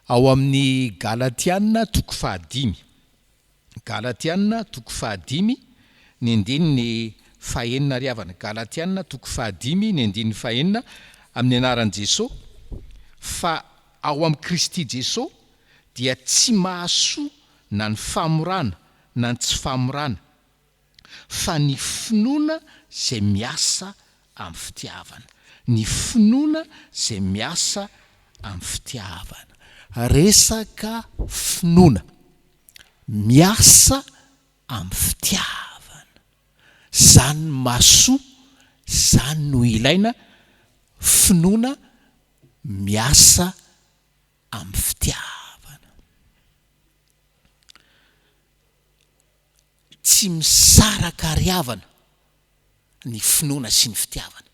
Ao amin'ny Galatiana toko fahadimy. Galatiana toko fahadimy ny andininy fahenina ry havana. Galatiana toko fahadimy ny andininy fahenina, amin'ny anaran'i Jeso, fa ao amin'i Kristy Jeso dia tsy mahasoa na ny famorana na ny tsy famorana, fa ny finoana izay miasa amin'ny fitiavana. Ny finoana izay miasa amin'ny fitiavana. Resaka finoana miasa amin'ny fitiavana. Izany no mahasoa, izany no ilaina, finoana miasa amin'ny fitiavana. Tsy misaraka ry havana ny finoana sy ny fitiavana.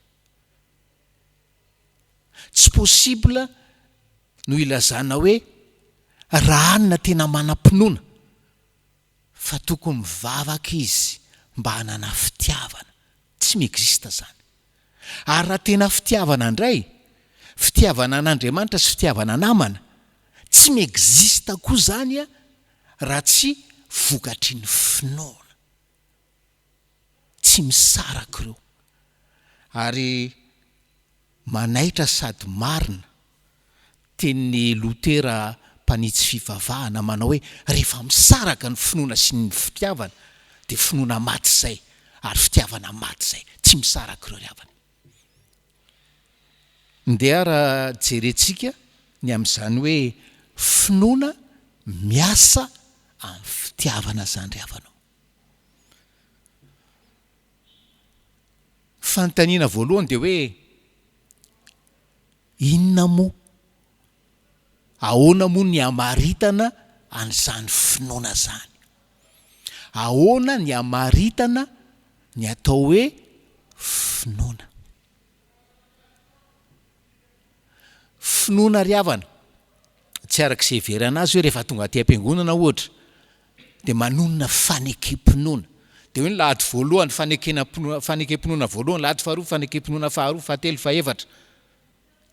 Tsy possible no ilazana hoe raha anona tena manam-pinoana fa tokony mivavaka izy mba hanana fitiavana. Tsy mi-existe zany. Ary raha tena fitiavana indray, fitiavana an'Andriamanitra sy fitiavana namana, tsy mi-existe koa zany raha tsy vokatry ny finoana. Tsy misaraka ireo. Ary manaitra sady marina tenin'i Lotera mpanitsy fivavahana manao hoe rehefa misaraka ny finoana sy ny fitiavana dia finoana maty izay ary fitiavana maty izay. Tsy misaraka ireo ry havana. Ndeha ara jerentsika ny amin'izany hoe finoana miasa amin'ny fitiavana izany ry havana o. Fanontaniana voalohany dia hoe inona moa, ahoana moa ny hamaritana an'izany finoana izany? Ahoana ny hamaritana ny atao hoe finoana? Finoana ry havana, tsy araka izay heverana azy hoe rehefa tonga aty am-piangonana ohatra dia manonona fanekem-pinoana. Dia hoe ny lahady voalohany fanekena fanekem-pinoana voalohany, lahady faharoa fanekem-pinoana faharoa, fahatelo, fahefatra.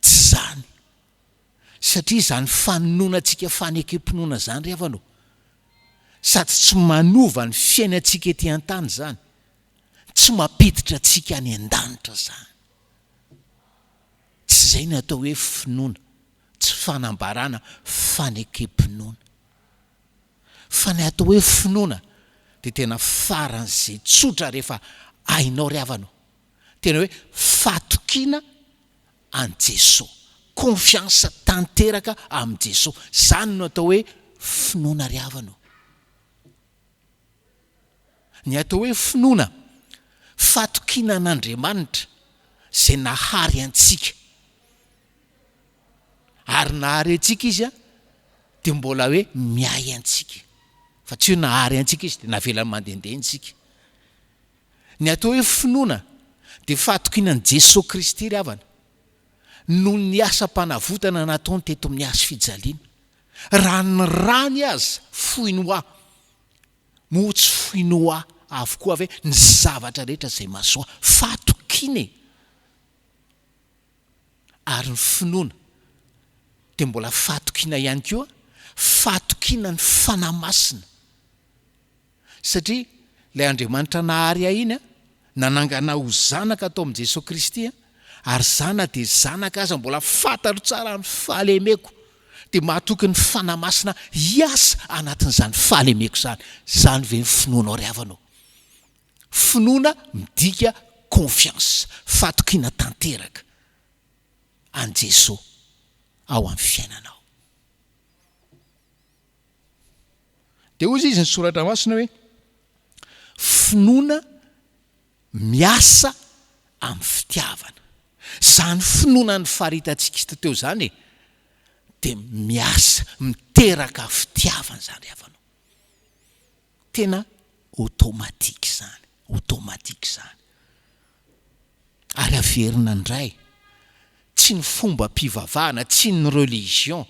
Tsy izany. Satria izany fanononantsika fanekem-pinoana izany ry havana ô, sady tsy manova ny fiainantsika ety an-tany izany, tsy mampiditra antsika any an-danitra izany. Tsy izay ny atao hoe finoana, tsy fanambarana fanekem-pinoana. Fa ny atao hoe finoana dia tena faran'izay tsotra rehefa hainao ry havana o! Tena hoe fatokiana an'i Jesoa, confiance tanteraka amin'i Jesoa, izany no atao hoe finoana ry havana o! Ny atao hoe finoana, fatokiana an'Andriamanitra izay nahary antsika. Ary nahary antsika Izy dia mbola hoe miahy antsika. Fa tsy hoe nahary antsika Izy dia navelany mandehandeha isika. Ny atao hoe finoana dia fatokiana an'i Jesoa Kristy ry havana noho ny asam-panavotana nataony teto amin'ny hazo fijaliana. Raha ny rany aza foiny ho ahy, moa tsy foiny ho ahy avokoa ve ny zavatra rehetra izay mahasoa? Fatokiana e! Ary ny finoana dia mbola fatokiana ihany koa, fatokiana ny Fanahy Masina. Satria ilay Andriamanitra nahary ahy iny, nanangana ahy ho zanaka tao amin'i Jesoa Kristy, ary za na dia zanaka aza mbola fantatro tsara ny fahalemeko, dia mahatoky ny Fanahy Masina hiasa anatin'izany fahalemeko izany. Izany ve ny finoanao ry havana ô? Finoana midika confiance, fatokiana tanteraka an'i Jesoa ao amin'ny fiainanao. Dia hozy izy ny soratra masina hoe, finoana miasa amin'ny fitiavana. Izany finoana nifaritantsika teo izany e, dia miasa, miteraka fitiavana izany ry havana. Tena automatique izany, automatique izany. Ary averina indray, tsy ny fombam-pivavahana, tsy ny religion,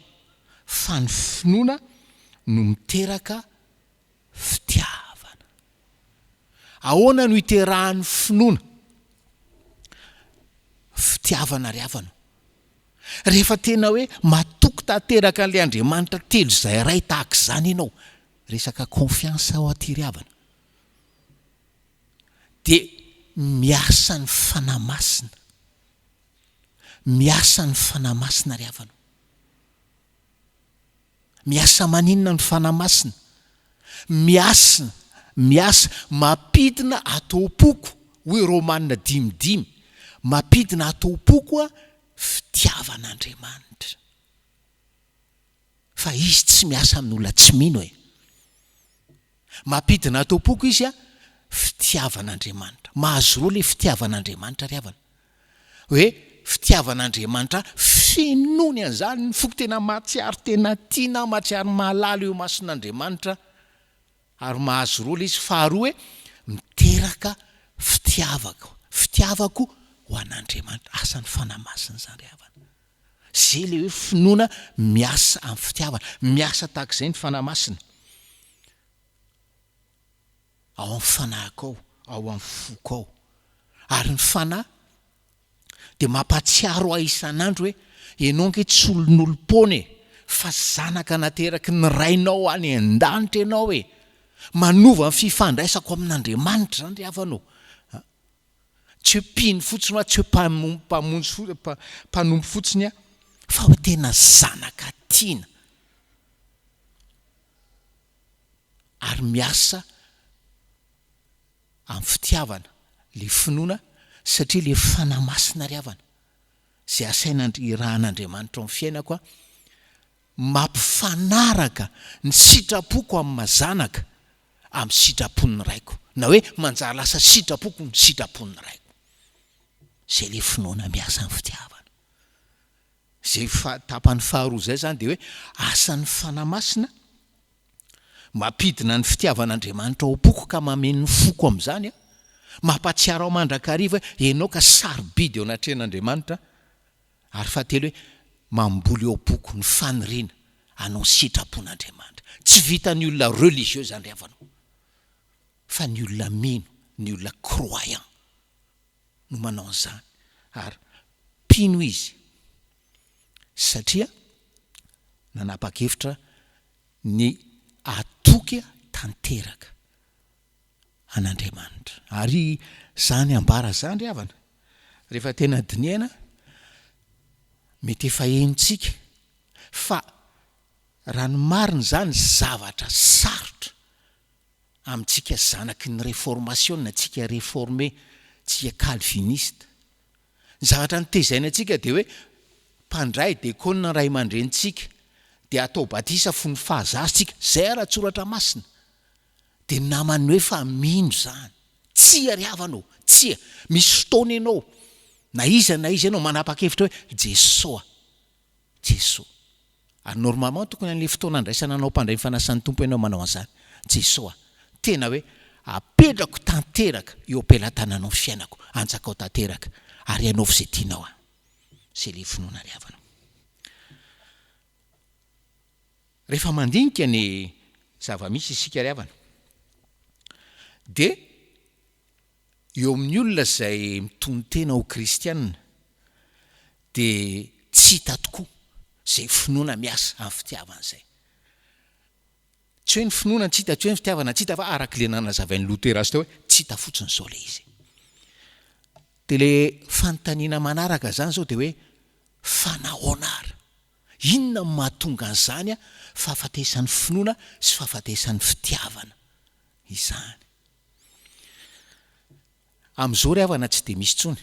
fa ny finoana no miteraka fitiavana. Ahoana no iterahan'ny finoana? Fitiavana ry havana o. Rehefa tena hoe matoky tanteraka an'ilay Andriamanitra telo izay iray tahaka izany ianao, resaka confiance ao aty ry havana, dia miasa ny Fanahy Masina. Miasa ny Fanahy Masina ry havana. Miasa maninona ny Fanahy Masina? Miasina, miasa, mampidina ato am-poko, hoy Romana 5 5, mampidina ato am-poko fitiavan'Andriamanitra. Fa Izy tsy miasa amin'olona tsy mino e. Mampidina ato am-poko Izy fitiavan'Andriamanitra. Mahazo roa ilay fitiavan'Andriamanitra ry havana. Hoe fitiavan'Andriamanitra ahy, fenoiny an'izany ny foko, tena mahatsiaro tena tiana aho, mahatsiaro mahalala eo imason'Andriamanitra ary mahazo roa ilay izy. Faharoa hoe miteraka fitiavako, fitiavako ho an'Andriamanitra. Asan'ny Fanahy Masina izany ry havana. Izay ilay hoe finoana miasa amin'ny fitiavana. Miasa tahaka izay ny Fanahy Masina. Ao amin'ny fanahiko ao, ao amin'ny foko ao. Ary ny Fanahy dia mampahatsiaro ahy isan'andro hoe, ianao ange tsy olon'olom-poana e, fa zanaka nateraky ny Rainao any an-danitra ianao e. Manova ny fifandraisako amin'Andriamanitra izany ry havana ô. Tsy hoe mpino fotsiny aho, tsy hoe mpamonjy mpanompo fotsiny aho, fa hoe tena zanaka tiana. Ary miasa amin'ny fitiavana le finoana satria le Fanahy Masina ry havana izay asaina irahan'Andriamanitra ao amin'ny fiainako aho mampifanaraka ny sitrapoko amin'ny maha zanaka amin'ny sitrapon'ny Raiko na hoe manjary lasa sitrapoko ny sitrapon'ny Raiko. Izay le finoana miasa amin'ny fitiavana. Izay tapany faharoa izay izany dia hoe asan'ny Fanahy Masina mampidina ny fitiavan'Andriamanitra ao am-poko ka mameno ny foko amin'izany aho, mampahatsiaro ahy mandrakariva hoe ianao ka sarobidy eo anatrehan'Andriamanitra, ary fahatelo hoe mamboly eo am-poko ny faniriana hanao ny sitrapon'Andriamanitra. Tsy vitan'ny olona religieux izany ry havana o, fa ny olona mino, ny olona croyant. no manao an'izany ary mpino izy satria nanapa-kevitra ny hatoky tanteraka an'Andriamanitra. Ary izany ambara izany ry havana, rehefa tena dinihana, mety efa henontsika fa raha ny marina izany zavatra sarotra amintsika zanaky ny reformasiona, tsika reforme, tsika calviniste. Ny zavatra nitezaina antsika dia hoe mpandray dekona ny ray aman-drenintsika, dia atao batisa fony fahazaza tsika, zay ara-tsoratra masina. Dia naman'ny hoe fa mino izany. Tsia ry havana ô, tsia. Misy fotoana ianao, na iza na iza ianao, manapa-kevitra hoe Jesoa. Jesoa. Ary normalement tokony an'ilay fotoana andraisana anao mpandray ny fanasan'ny Tompo ianao manao an'izany. Jesoa. Tena hoe apetrako tanteraka eo am-pelatananao ny fiainako, anjakao tanteraka ary anaovy izay tianao aho. Izay ilay finoana ry havana. Rehefa mandinika ny zava-misy isika ry havana dia Eo amin'ny olona izay mitonon-tena ho kristiana dia tsy hita tokoa izay finoana miasa amin'ny fitiavana izay. Tsy hoe ny finoana tsy hita, tsy hoe ny fitiavana tsy hita fa araka ilay nanazavain'i Lotera azy teo hoe tsy hita fotsiny izao ilay izy. Dia ilay fanontaniana manaraka izany izao dia hoe fa nahoana ary? Inona no mahatonga an'izany fahafatesan'ny finoana sy fahafatesan'ny fitiavana izany? Amin'izao ry havana tsy dia misy intsony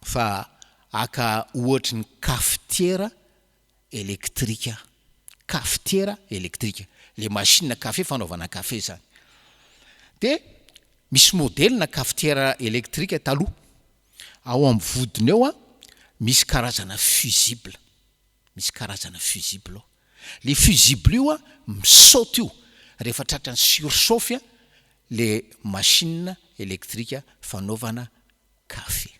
fa haka ohatry ny cafetière électrique, cafetière électrique, le machine café fanaovana café zany. Dia misy modèle na cafetière électrique taloha, ao amin'ny vodiny ao an misy karazana fusible. Misy karazana fusible ao. Le fusible io an, misaoty io rehefa tratran'ny surchauffe le machine électrique fanaovana café.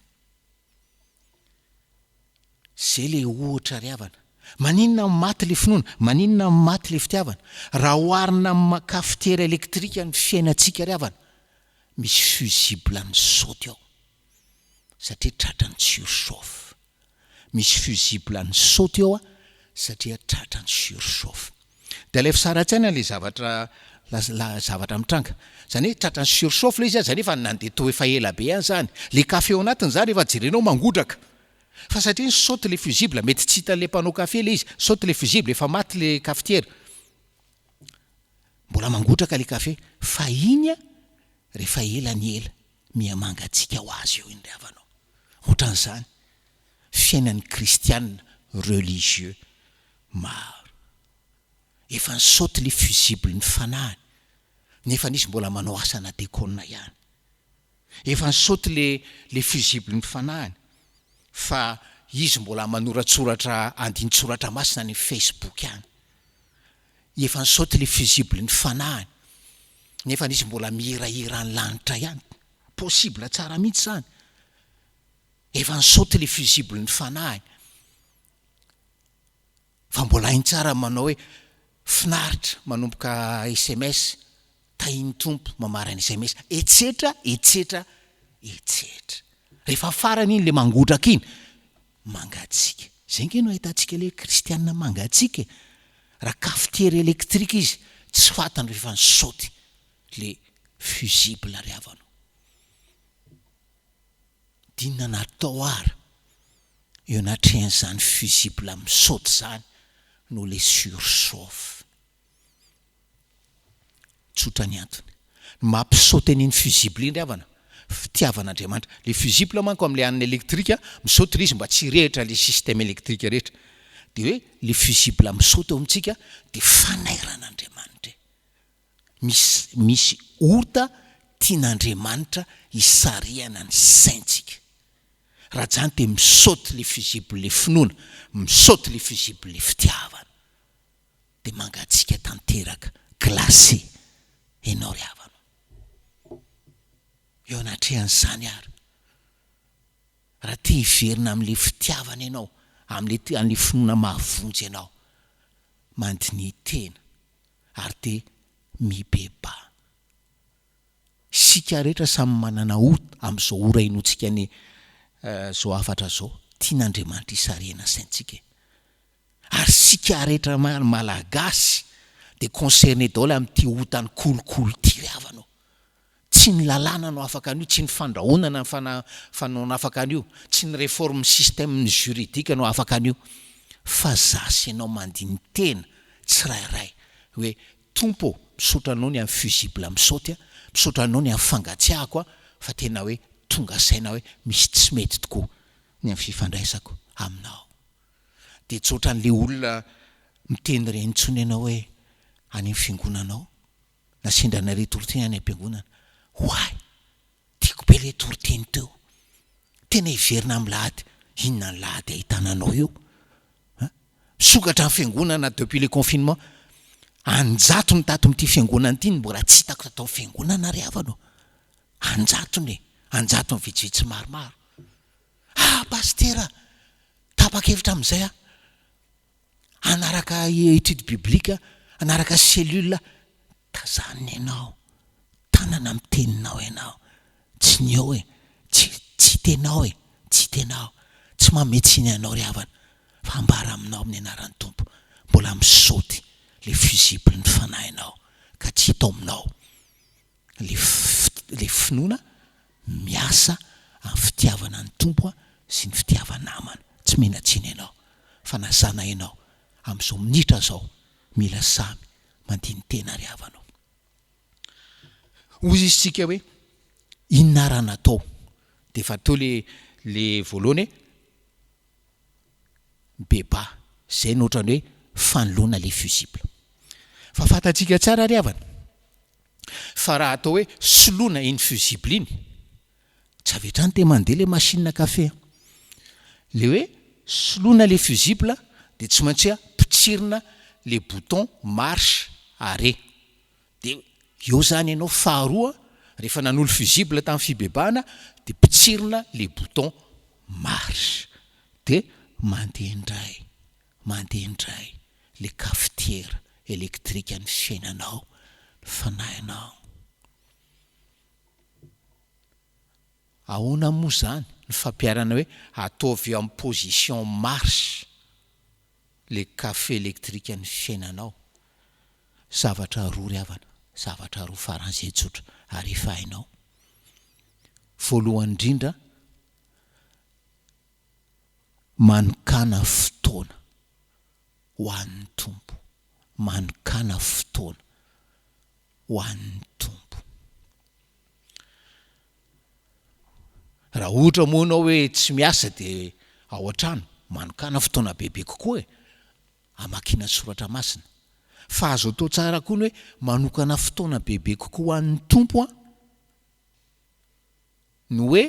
Zay le ohatra ry havana. Maninona maty le finoana? Maninona maty le fitiavana? Raha oharina amin'ny cafetière électrique ny fiainantsika ry havana, misy fusible misaoty ao satria tratran'ny surchauffe. Misy fusible nisaoty eo satria tratra ny surchauffe. Dia alefa sary an-tsaina ilay zavatra zavatra mitranga. Izany hoe tratran'ny surchauffe ilay izy an, izany hoe efa nandeha toa efa ela be ihany izany. Ilay kafe ao anatiny izany efa jerenao mangotraka. Fa satria nisaoty ilay fusible, mety tsy hitan'ilay mpanao kafe ilay izy, nisaoty ilay fusible, efa maty ilay cafetière. Mbola mangotraka ilay kafe. Fa iny an, rehefa ela ny ela, miha mangatsiaka ho azy eo iny ry havana ô. Ohatran'izany, fiainan'ny kristiana religieux maro. Efa nisaoty le fusible ny fanahiny nefa nisy mbola manao asana dekona ihany. Efa nisaoty le le fusible ny fanahiny fa izy mbola manoratsoratra andinin-tsoratra masina any facebook any. Efa nisaoty le fusible ny fanahiny nefa nisy mbola mihirahira ny lanitra ihany. Possible tsara mihitsy zany. Efa nisaoty le fusible ny fanahiny. Fa mbola hainy tsara ny manao hoe finaritra manomboka sms, tahin'ny Tompo mamarana sms, etsetra etsetra etsetra. Rehefa farany iny le mangotraka iny, mangatsiaka. Zay nge no ahitantsika le kristianina mangatsiaka e. Raha cafetière électrique izy, tsy fantany rehefa nisaoty le fusible ry havana o. D'inona natao ara? Eo anatrehan'izany fusible misaoty izany no le surchauffe. Tsotra ny antony. Ny mampisaoty an'iny fusible iny ry havana, fitiavan'Andriamanitra. Le fusible manko amin'le hanina électrique, misaoty le izy mba tsy hirehitra le système électrique rehetra. De hoe le fusible misaoty eo amintsika de fanairan'Andriamanitra e. Misy misy ota tian'Andriamanitra hisarihana ny saintsika. Raha tsy zany dia misaute le fusible le finoana, misaute le fusible le fitiavana. Dia mangatsiaka tanteraka, glacé, enao ry havana. Eo anatrehan'izany ary, raha te hiverina amin'le fitiavana ianao, amin'le amin'le finoana mahavonjy anao, mandiniha tena. ary dia mibebaha. Isika rehetra samy manana ota amin'izao ora inoantsika ny izao hafatra izao. Tian'Andriamanitra hisarihana ny saintsika e. Ary isika rehetra Malagasy dia concerné daholo amin'ity otan'ny kolikoly ity ry havana ô. Tsy ny lalàna no afaka an'io, tsy ny fandrahonana ny fanaona afaka an'io, tsy ny réforme système juridique no afaka an'io, fa za sy ianao mandini-tena tsirairay hoe Tompo ô, misaotra anao ny amin'ny fusible misaoty a, misaotra anao ny amin'ny fangatsiahako a, fa tena hoe tonga saina hoe misy tsy mety tokoa ny amin'ny fifandraisako aminao. Dia tsy ohatran'le olona miteny ireny intsony ianao hoe any amin'ny fiangonanao. Na sendra anareo toriteny any am-piangonana. Oay! Tiako be ilay toriteny teo. Tena hiverina amin'ny lahady. Inona ny lahady ahitana anao eo? Hein? Misokatra ny fiangonana depuis le confinement. Anjatony tato amin'ity fiangonana ity no mbola tsy hitako tato amin'ny fiangonana ry havana ô. Anjatony e! Anjatony vitsivitsy maromaro. Ah pasitera! Tapa-kevitra amin'izay aho. Hanaraka étude biblique, hanaraka cellule, tazanina ianao, tanana amin'ny teninao ianao, tsy ny eo e, tsy tsy tenao e, tsy tenao, tsy manome tsiny anao ry havana, fa ambara aminao amin'ny anaran'ny Tompo, mbola misaoty le fusible ny fanahinao, ka tsy hita ao aminao le le finoana miasa amin'ny fitiavana ny Tompo sy ny fitiava-namana. Tsy mena tsiny ianao fa na zana ianao amin'izao minitra izao mila samy mandini-tena ry havana o. Hoy izy tsika hoe inona ara natao? Dia efa teo le le voalohany hoe Beba, izay no ohatran'ny hoe fanoloana le fusible. Fa fantatsika tsara ry havana fa raha atao hoe soloina iny fusible iny, tsy avy hatrany te mandeha le machine à café an. Le hoe soloina le fusible dia tsy maintsy hoe potsirina le bouton marche arrêt. Dia eo zany ianao faharoa rehefa nanolo fusible tamin'ny fibebahana dia potsirina le bouton marche dia mandeha indray mandeha indray le cafetière électrique ny fiainanao ny fanahinao. Ahoana moa zany no. Ny fampiharana hoe ataovy en position marche le café électrique ny fiainanao. Zavatra roa ry havana, zavatra roa faran'izay tsotra ary efa hainao. Voalohany indrindra, manokàna fotoana ho an'ny Tompo, manokàna fotoana ho an'ny Tompo. Raha ohatra moa ianao hoe tsy miasa dia ao an-trano, manokàna fotoana bebe kokoa e, hamakiana ny soratra masina. Fa azo atao tsara koa ny hoe manokana fotoana bebe kokoa ho an'ny Tompo an, ny hoe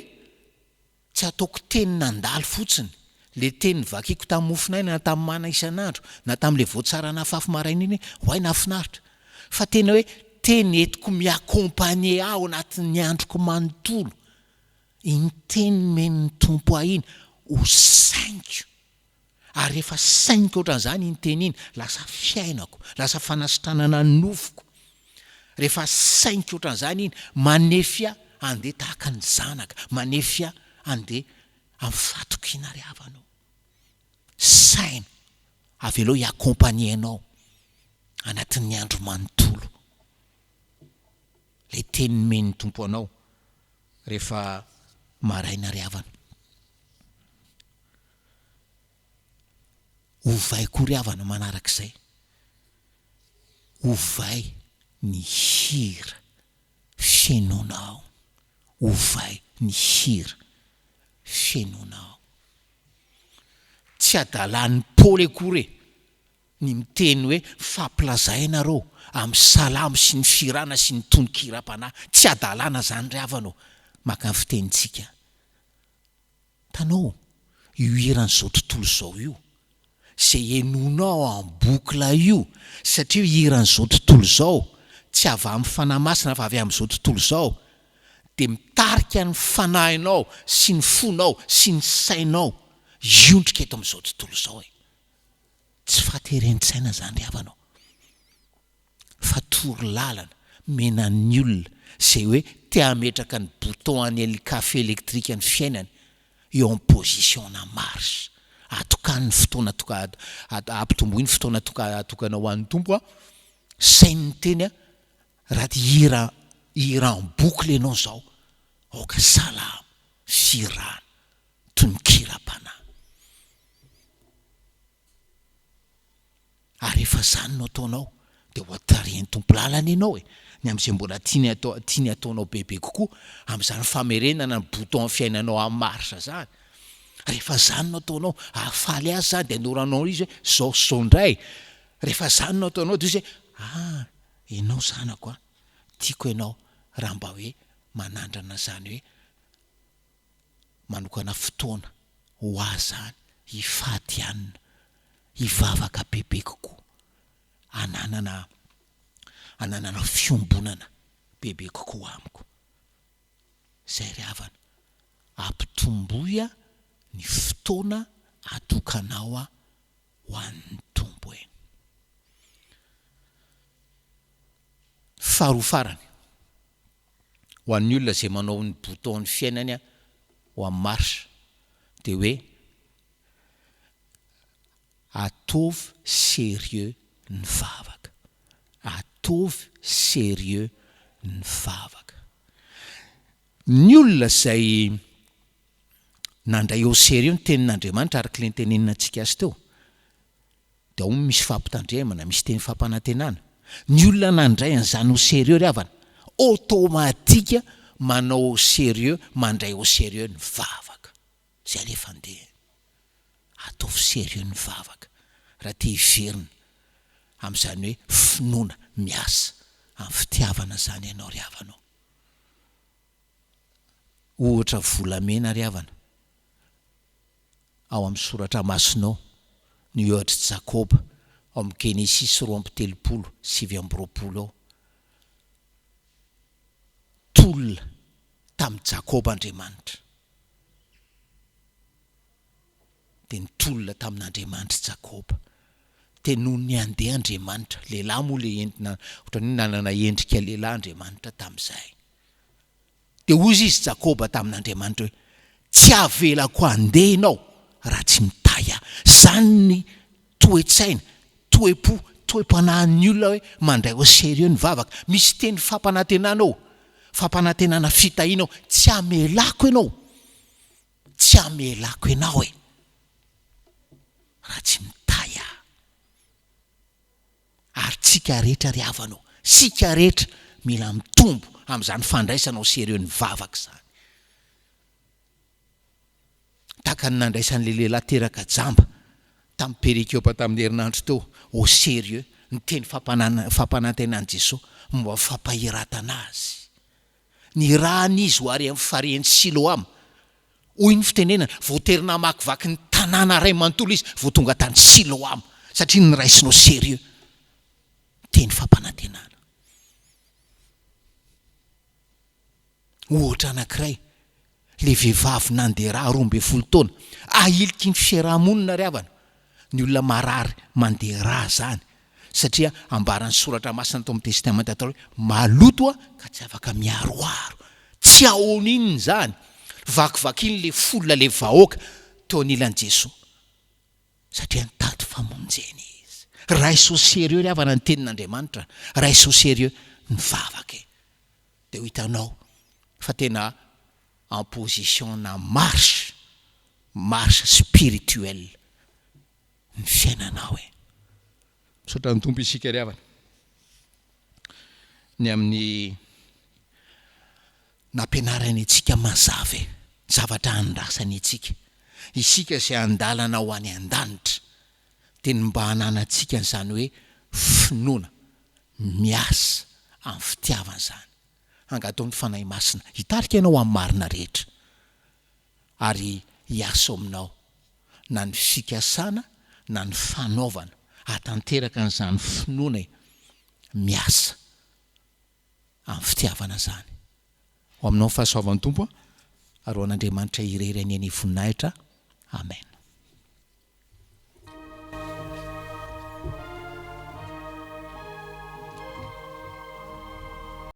Tsy ataoko teny nandalo fotsiny, le teny novakiako tamin'ny mofon'aina na tamin'ny mana isan'andro, na tamin'le voatsara nafafy maraina iny hoe, oay nahafinaritra. Fa tena hoe teny entiko mi-accompagner ahy ao anatin'ny androko manontolo. Iny teny nomen'ny Tompo ahy iny, ho sainiko. Ary rehefa sainiko ohatran'izany iny teny iny, lasa fiainako, lasa fanasitranana ny nofoko. Rehefa sainiko ohatran'izany iny, manefy ahy handeha tahaka ny zanaka, manefy ahy handeha amin'ny fahatokiana ry havana ô. Saino, avelao hi-accompagner anao anatin'ny andro manontolo ilay teny nomen'ny Tompo anao rehefa maraina ry havana. Ovay koa ry havana manarak'izay. Ovay ny hira fenonao. Ovay ny hira fenonao. Tsy adalan'i Paoly akory e, ny miteny hoe mifampilazà ianareo amin'ny salamo sy ny fihirana sy ny tononkiram-panahy. Tsy hadalana izany ry havana ô, maka ny fitenintsika. Hitanao io hiran'izao tontolo izao io, izay henoinao en boucle io, satria io hiran'izao tontolo izao, tsy avy amin'ny Fanahy Masina fa avy amin'izao tontolo izao, dia mitarika ny fanahinao sy ny fonao sy ny sainao hiondrika eto amin'izao tontolo izao e. Tsy fahateren-tsaina izany ry havana ô. fa toro lalana mena ny olona izay hoe te hametraka ny bouton any el café électrique ny fiainany eo am position na marche atokany ny fotoana toka ampitomboy ny fotoana toka atokana ho an'ny Tompo a saino ny teny a raha te hira hira en boucle ianao zao aoka salamo fihirana tononkiram-panahy. Ary rehefa izany no ataonao dia ho tarihin'ny Tompo lalana ianao e! Ny amin'izay mbola tiany atao tiany ataonao bebe kokoa amin'izany famerenana ny bouton fiainanao en marche izany. Rehefa izany no ataonao, hahafaly azy izany dia anoranao izy hoe zao sy zao indray. Rehefa izany no ataonao dia izy hoe ah ianao zanako a, tiako ianao raha mba hoe manandrana izany hoe manokana fotoana ho ahy izany hifady hanina, hivavaka bebe kokoa, hananana hananana fiombonana bebe kokoa amiko. Izay ry havana, ampitomboy ny fotoana atokanao ho an'ny Tompo e. Faharoa farany. ho an'ny olona izay manao ny bouton ny fiainany ho en marche dia hoe ataovy sérieux ny vavaka, ataovy sérieux ny vavaka. Ny olona izay nandray au sérieux ny tenin'Andriamanitra araka ilay nitenenina antsika azy teo Dia ao misy fampitandremana, misy teny fampanantenana. Ny olona nandray an'izany au sérieux ry havana, automatique manao au sérieux, mandray au sérieux ny vavaka. Izay alefa andeha. Ataovy sérieux ny vavaka raha te hiverina amin'izany hoe finoana miasa amin'ny fitiavana izany ianao ry havana ô. Ohatra volamena ry havana. ao amin'ny Soratra Masina ao ny ohatr'i Jakoba ao amin'ny Genesisy 32 29 ao. Tolona tamin'i Jakoba Andriamanitra. Dia nitolona tamin'Andriamanitra i Jakoba. Dia nony niandeha Andriamanitra, lehilahy moa ilay entina, ohatran'ny hoe nanana endrika lehilahy Andriamanitra tamin'izay. Dia hoy izy Jakoba tamin'Andriamanitra hoe, Tsy avelako handeha ianao raha tsy mitahy ahy. Izany ny toe-tsaina, toe-po, toe-panahin'ny olona hoe mandray au sérieux ny vavaka. Misy teny fampanantenana ao, fampanantenana fitahiana ao, tsy hamelako ianao, tsy hamelako ianao e, raha tsy mitahy ahy. Ary tsika rehetra ry havana ô, sika rehetra mila mitombo amin'izany fandraisana au sérieux ny vavaka izany. Tahaka ny nandraisan'ilay lehilahy teraka jamba tamin'ny perikopa tamin'ny herinandro teo au sérieux ny teny fampanantenan'i Jesoa momba ny fampahiratana azy. Nirahana izy ho ary amin'ny farihin'i Siloama. Hoy ny fitenenana, voatery namakivaky ny tanàna iray manontolo izy vao tonga tany Siloama, satria noraisina au sérieux ny teny fampanantenana. Ohatra anankiray, ilay vehivavy nandeha rà 12 taona, ahiliky ny fiaraha-monina ry havana, ny olona marary mandeha rà izany, satria ambaran'ny Soratra Masina tao amin'ny Testamenta Taloha hoe maloto aho ka tsy afaka miharoharo. Tsy ahoana inona izany. Vakivakiany ilay foule, ilay vahoaka teo anilan'i Jesoa, satria nitady famonjena izy. Raiso au sérieux ry havana ny tenin'Andriamanitra, raiso au sérieux ny vavaka e. Dia ho hitanao fa tena en position na marche, marche spirituelle ny fiainanao e. Misaotra ny Tompo isika ry havana ny amin'ny nampianarany antsika mazava e, zavatra andrasany antsika. Isika izay andalana ho any an-danitra dia ny mba hananantsika an'izany hoe finoana miasa amin'ny fitiavana izany. Angataho ny Fanahy Masina hitarika ianao amin'ny marina rehetra ary hiasa ao aminao na ny fikasana na ny fanaovana hahatanteraka an'izany finoana e, miasa amin'ny fitiavana izany. Ho aminao ny fahasoavan'ny Tompo ary ho an'Andriamanitra irery anie ny voninahitra. Amen.